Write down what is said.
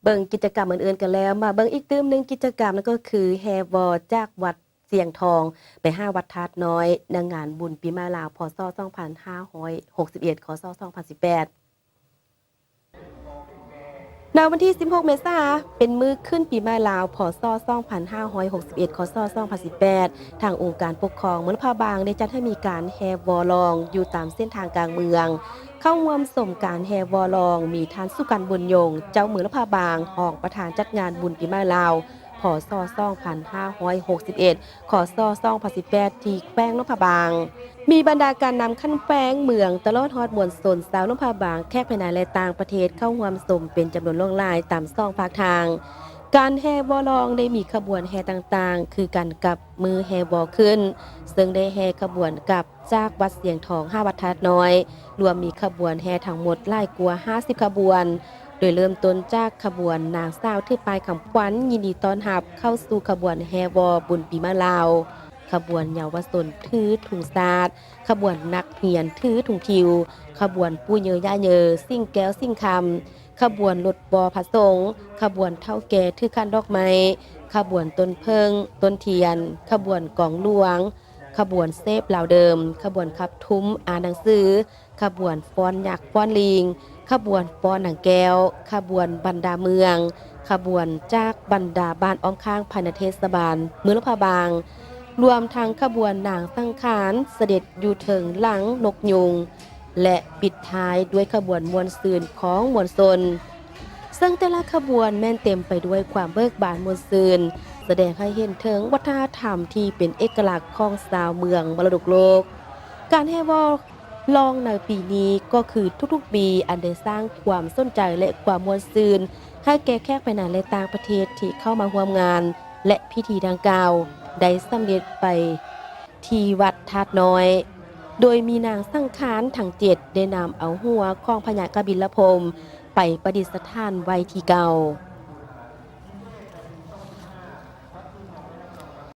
ເບິ່ງກິດຈະກຳອື່ນໆກັນແລ້ວ ມາເບິ່ງອີກຕື່ມໜຶ່ງກິດຈະກຳ ນັ້ນກໍຄືແຫ່ວໍຈາກວັດຊຽງທອງ ໄປຫາວັດທາດນ້ອຍ ໃນງານບຸນປີໃໝ່ລາວ ພ.ສ. ສອງພັນຫ້າຮ້ອຍຫົກສິບເອັດ ຄ.ສ. ສອງພັນສິບແປດ. ໃນວັນທີສິບຫົກ ເມສາ ເປັນມື້ຂຶ້ນປີໃໝ່ລາວ ພ.ສ. ສອງພັນຫ້າຮ້ອຍຫົກສິບເອັດ ຄ.ສ. ສອງພັນສິບແປດ ທາງອົງການປົກຄອງເມືອງຫຼວງພະບາງ ໄດ້ຈັດໃຫ້ມີການແຫ່ວໍລອງຢູ່ຕາມເສັ້ນທາງກາງເມືອງ. ເຂົ້າຮ່ວມຊົມການແຫ່ວໍລອງ ມີທ່ານ ສຸກັນ ບຸນຍົງ ເຈົ້າເມືອງຫຼວງພະບາງ, ຮອງປະທານຈັດງານບຸນປີໃໝ່ລາວ ພ.ສ. ສອງພັນຫ້າຮ້ອຍຫົກສິບເອັດ ຄ.ສ. ສອງພັນສິບແປດ ທີ່ແຂວງຫຼວງພະບາງ. ມີບັນດາການນຳຂັ້ນແຂວງ, ເມືອງ ຕະຫຼອດຮອດມວນຊົນຊາວຫຼວງພະບາງ, ແຂກພາຍໃນ ແລະ ຕ່າງປະເທດ ເຂົ້າຮ່ວມຊົມເປັນຈຳນວນຫຼວງຫຼາຍຕາມສອງຟາກທາງ. ການແຫ່ວໍລອງໄດ້ມີຂະບວນແຫ່ຕ່າງໆ ຄືກັນກັບມື້ແຫ່ວໍຂຶ້ນ, ເຊິ່ງໄດ້ແຫ່ຂະບວນກັບຈາກວັດຊຽງທອງຫາວັດທາດນ້ອຍ, ລວມມີຂະບວນແຫ່ທັງໝົດຫຼາຍກວ່າຫ້າສິບຂະບວນ, ໂດຍເລີ່ມຕົ້ນຈາກຂະບວນນາງສາວຖືປ້າຍຄຳຂວັນ ຍິນດີຕ້ອນຮັບເຂົ້າສູ່ຂະບວນແຫ່ວໍບຸນປີໃໝ່ລາວ, ຂະບວນເຍົາວະຊົນຖືທຸງຊາດ, ຂະບວນນັກຮຽນຖືທຸງຂິວ, ຂະບວນປູ່ເຍີຍ່າເຍີ ສິງແກ້ວສິງຄຳ, ຂະບວນລົດວໍພະສົງ, ຂະບວນເຖົ້າແກ່ຖືຂັນດອກໄມ້, ຂະບວນຕົ້ນເຜິ້ງຕົ້ນທຽນ, ຂະບວນກອງຫຼວງ, ຂະບວນເສບລາວເດີມ, ຂະບວນຂັບທຸ້ມອ່ານໜັງສື, ຂະບວນຟ້ອນຍັກຟ້ອນລີງ, ຂະບວນຟ້ອນນາງແກ້ວ, ຂະບວນບັນດາເມືອງ, ຂະບວນຈາກບັນດາບ້ານອ້ອມຂ້າງພາຍໃນເທດສະບານເມືອງຫຼວງພະບາງ, ລວມທັງຂະບວນນາງສັງຂານສະເດັດຢູ່ເທິງຫຼັງນົກຍຸງ ແລະ ປິດທ້າຍດ້ວຍຂະບວນມ່ວນຊື່ນຂອງມວນຊົນ. ເຊິ່ງແຕ່ລະຂະບວນແມ່ນເຕັມໄປດ້ວຍຄວາມເບີກບານມ່ວນຊື່ນ, ສະແດງໃຫ້ເຫັນເຖິງວັດທະນະທຳທີ່ເປັນເອກະລັກຂອງຊາວເມືອງມໍລະດົກໂລກ. ການແຫ່ວໍລອງໃນປີນີ້ກໍຄືທຸກໆປີ ອັນໄດ້ສ້າງຄວາມສົນໃຈ ແລະ ຄວາມມ່ວນຊື່ນໃຫ້ແກ່ແຂກພາຍໃນ ແລະ ຕ່າງປະເທດທີ່ເຂົ້າມາຮ່ວມງານ ແລະ ພິທີດັ່ງກ່າວໄດ້ສຳເລັດໄປ ທີ່ວັດທາດນ້ອຍ, ໂດຍມີນາງສັງຂານທັງເຈັດໄດ້ນຳເອົາຫົວຂອງພະຍາກະບິນລະພົມໄປປະດິດສະຖານໄວ້ທີ່ເກົ່າ.